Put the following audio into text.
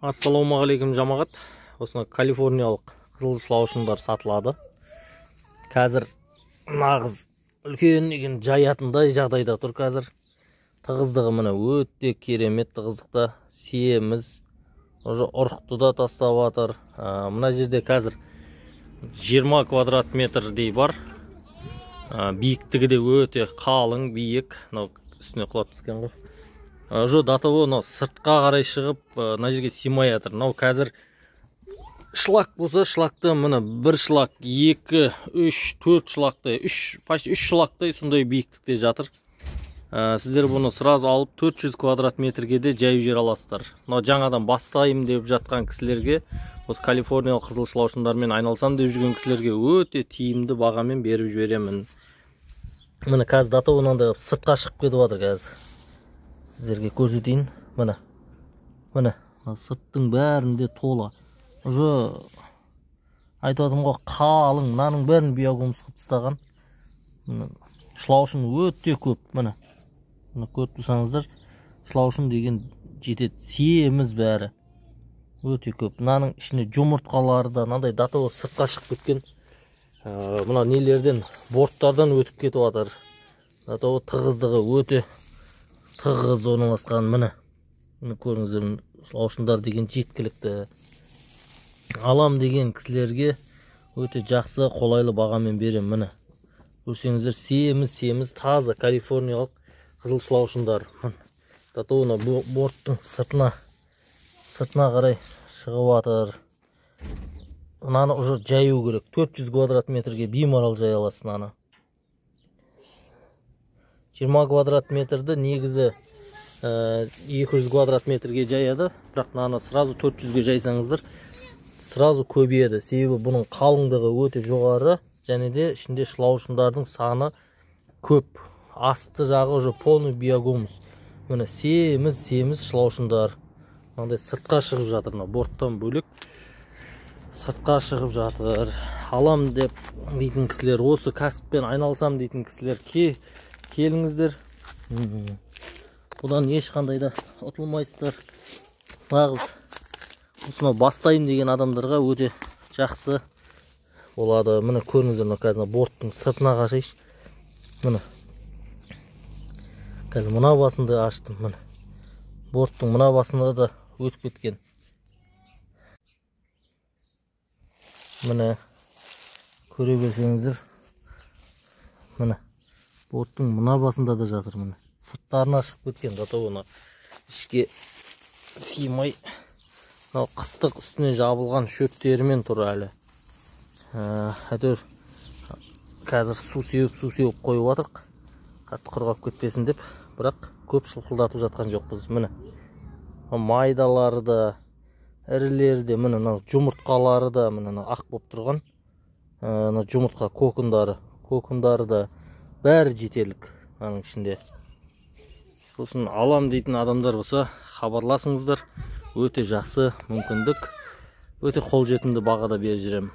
Ассалаумағалейкум, жамағат. Осыны калифорниялық қызыл шылаушындар сатылады. Қазір нағыз үлкен деген жаятындай жағдайда тұр қазір. Тығыздығы міне өте керемет тығыздықта, семіз, уже ұрықты да тастап жатыр. Мына жерде қазір 20 квадрат метрдей бар. Биіктігі де өте қалың, биік. Мынау үстіне құлап түскен ғой. Уже до того мынау сыртқа қарай шығып, мына жерге сыймай жатыр. Мынау қазір шлак болса, шлакты міне бір шлак, 2, 3, 4 шлактай, 3, почти 3 шлактай сондай биіктікте жатыр. Сіздер бұны сразу алып 400 квадрат метрге де жайып жібере аласыздар. Мынау жаңадан бастайым деп жатқан кісілерге, осы калифорниялық қызыл шылаушындармен айналсам деп жүрген кісілерге өте тиімді бағамен беріп жіберемін. Міне қазір до того мынандай қылып сыртқа шығып кетіп жатыр қазір. Сіздерге көрсетейін. Міне. Міне, мына сырттың бәрінде тола. Уже айтып жатырмын ғой, қалың, мынаның бәрін биогумус қылып тастаған. Міне, шылаушын өте көп, міне. Міне көріп тұрсаңыздар, шылаушын деген жетеді, семіз бәрі. Өте көп. Мынаның ішінде жұмыртқалары да мынандай до того сыртқа шығып кеткен. Мына нелерден, борттардан өтіп кетіп жатыр. До того тығыздығы өте тығыз орналасқан. Міне. Міне көріңіздер, шылаушындар деген жеткілікті. Алам деген кісілерге өте жақсы, қолайлы бағамен беремін. Міне. Көрсеңіздер, семіз-семіз, таза калифорниялық қызыл шылаушындар. Міне. До того мына борттың сыртына қарай шығып жатыр. Мынаны уже жаю керек. 400 квадрат метрге беймарал жая аласыз мынаны. 20 квадрат метрді негізі, 200 квадрат метрге жаяды, бірақ мынаны сразу 400-ге жайсаңыздар, сразу көбейеді. Себебі бұның қалыңдығы өте жоғары, және де ішінде шылаушындардың саны көп. Асты жағы уже полный биогумус. Міне семіз-семіз шылаушындар. Мынандай сыртқа шығып жатыр, мына борттан бөлек сыртқа шығып жатыр. Алам деп дейтін кісілер, осы кәсіппен айналысам дейтін кісілер келіңіздер. Бұдан ешқандай да ұтылмайсыздар. Нағыз осыны бастайым деген адамдарға өте жақсы болады. Міне көріңіздер, мына қазір мына борттың сыртына қашайыншы. Міне. Қазір мына басында аштым, міне. Борттың мына басында да өтіп кеткен. Міне көре берсеңіздер, міне борттың мына басында да жатыр, міне. Сырттарына шығып кеткен, зато оны ішке сыймай, мынау қыстық үстіне жабылған шөптерімен тұр әлі. Әйтеуір қазір су сеуіп, су сеуіп қойып жатырық, қатты құрғап кетпесін деп, бірақ көп шылқылдатып жатқан жоқпыз. Міне майдалары да, ірілері де, міне мынау жұмыртқалары да, міне мынау ақ болып тұрған, мына жұмыртқа кокондары да бәрі жетерлік мынаның ішінде. Сосын алам дейтін адамдар болса, хабарласыңыздар. Өте жақсы мүмкіндік, өте қолжетімді бағада беріп жүремін.